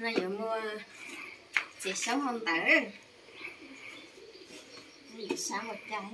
No yuav mus txiav xyoob hau ntawv, sab ua cas.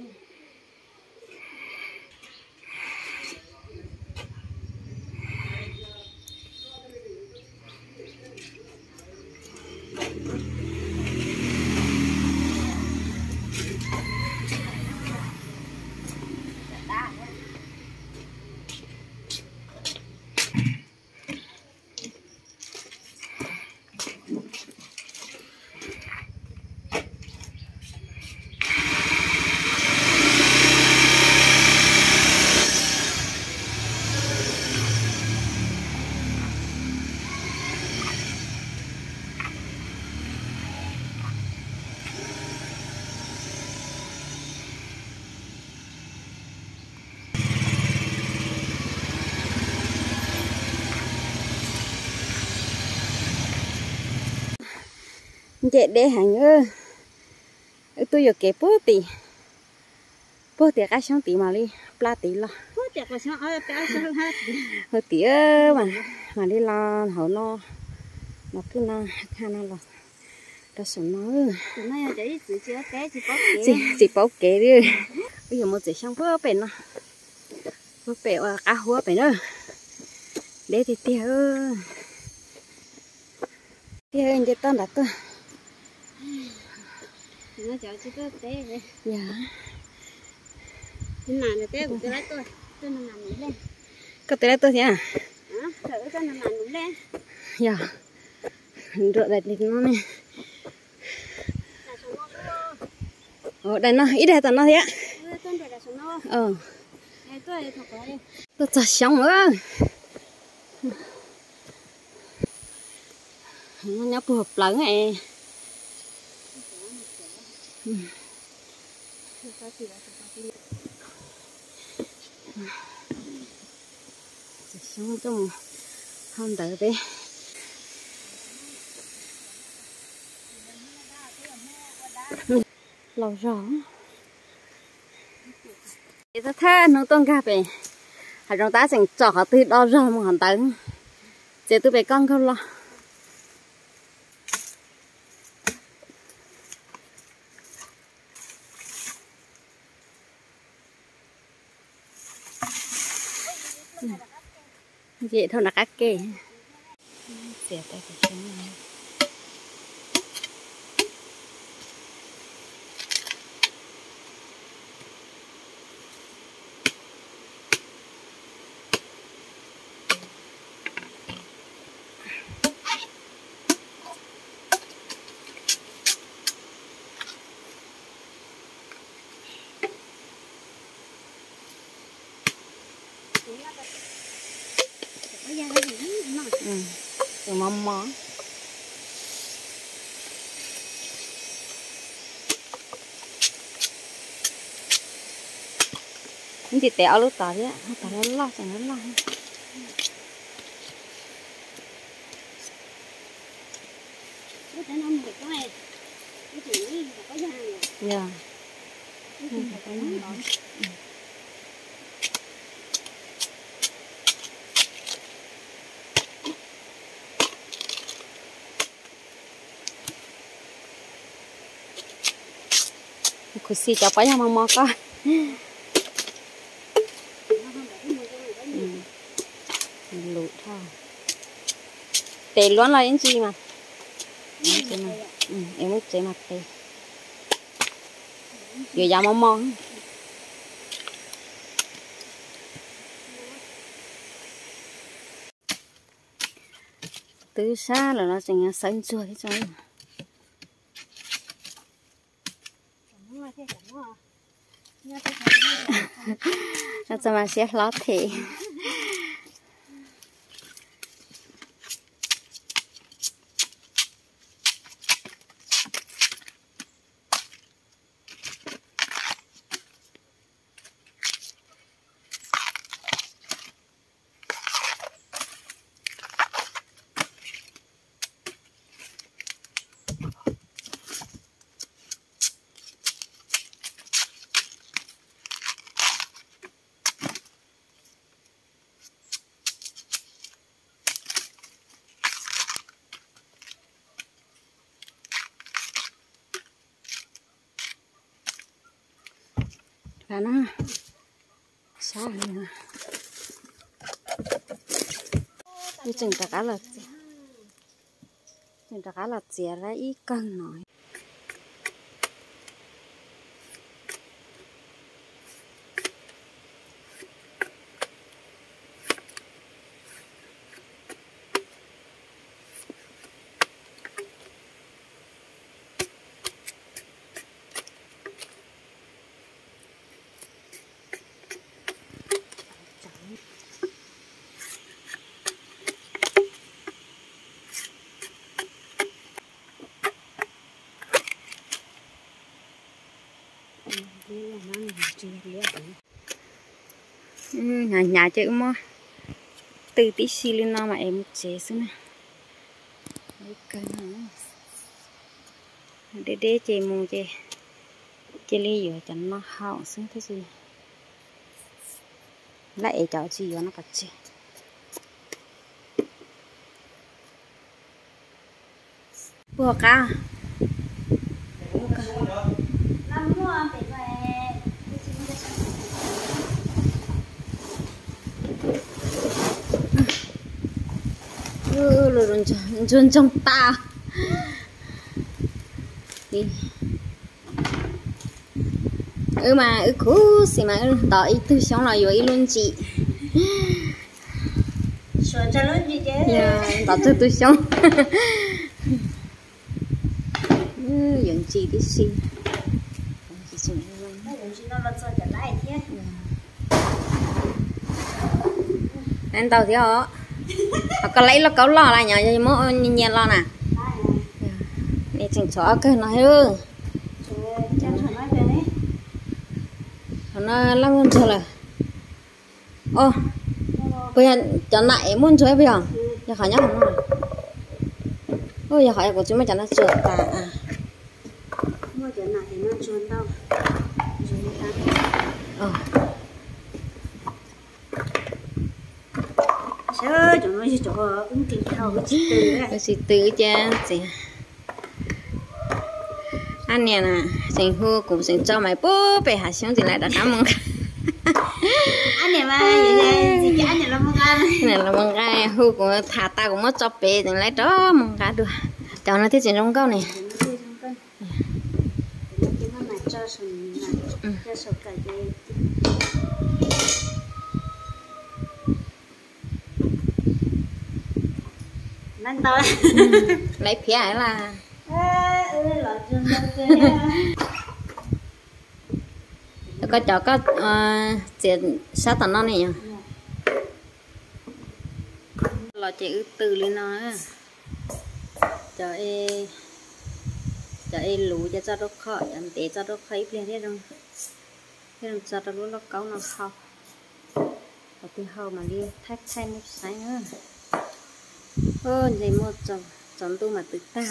Nce deb heev. Wb twb yuam kev puag tim, puag tim qab xyoob tid mam li plab tid los. Puag tim, mam li los hauv no, los puag no, thaj no los rau saum no. Tsis paub kev li. Wb yuav mus txiav xyoob puag pem no, puag pem uas qab huab pem na. Deb tiag tiag. Tiag, nce toj nram tuaj. Yog. Koj tus lab tuaj thiab? Yog. Nruam daim no ne. Daim no, ib daim tom no thiab. Tuaj txog xyoob. Nyob puag hauv plawv. Txiav xyoob coj mus hau ntawv peb. Laus zog. Ces thawj thawj hnub tuaj nkag pem hav zoov tab tseem tsom qhov twg do zog mus qhov ntawd, txiav twb pem koj nkaug los. Yem dhau nram qab ke. Tus mos mos. Ntsis tev ob lub tod thiab, tod loj loj, tseem loj loj. Yog. Khuv xim cov pob yog mos mos koj. Lus dhau. Tes luab los ib ntsis mas. Es muab tsev mas tes. Yuav yav mos mos. Twb sab lawm los tseem xawb ntsuag thiab tso. Txog mas siab hlob thiab. Saib na, sab li no. Tseem rov qab los txiav, tseem rov qab los txiav lawm ib kawg no. Hnyav hnyav ces wb muab tw tib si li no mas es mus tsev xwb na. Deb deb ces mus ces cia li yuav cov no haus xwb tab sis laj es cov tsis yuav no pov tseg. Puag qab. Ntsuag ntsoog tas. Wb mas wb khuv xim mas wb ntov ib tug xyoob los yuav ib lub ntsim. Ntov tug tug xyoob. Yuav ntsim tib si. Ntau thiab os. Ho koj laib ib lauj kaub loj las nyom yog muab nyias los na. Nej tseem tshuav ob kawg no. Qhov no laj muaj ntsuag lawm. Puas yog cov nam es muaj ntsuag puas yog? Yog qhov nyob hauv no. Yog qhov kuv tsis muab cov no tsuag tas. Tsis tw ces txiv. Ab niam na, tseem hu kuv tseem tso mas pub pem hav xyoob tseem lawv rov qab mus nqa. Los mus nqa, hu kuv tham tas kuv muab tso pem tseem lawv rov mus nqa dua. Cov no thiaj tseem zoo nkauj ne. Laiv phiav las. Koj cov koj txiav sab tom no ne yog. Los ces wb tw li no. Cov es luv ces tso rau qhov, cov ntev tso rau qhov ib pliag thiaj zoo tso rau lub lauj kaub no hau. Qhov twg hau mam li thaij thaij nej saib na. Ntshe muaj tsaus ntuj mas twv tag.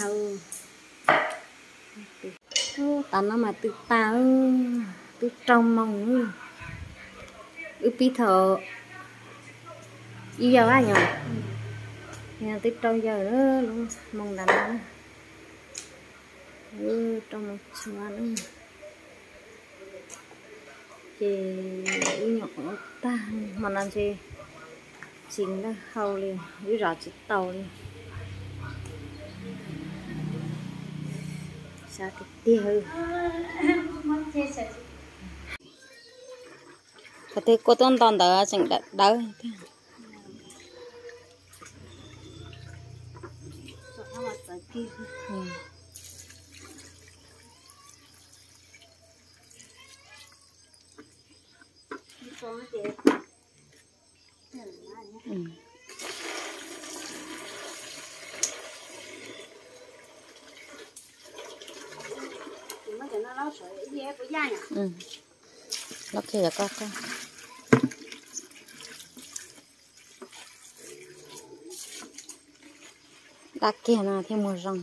Ub, tas no mas twb tag, twb rau moos. Wb pib thaum ib yaug a yog, twb rau yaws lub moos ntawd no. Rau moos tshua na. Ces wb nyuam qhuav ua tag, hmo no ntshe tsis lawj hau li, wb zov tsis tau li. Sab tiag tiag. Qhov twg kua tuaj nto ntawd tseem dawb dawb. Loj kiag yog koj, koj dab kiag no thiaj muag zoo.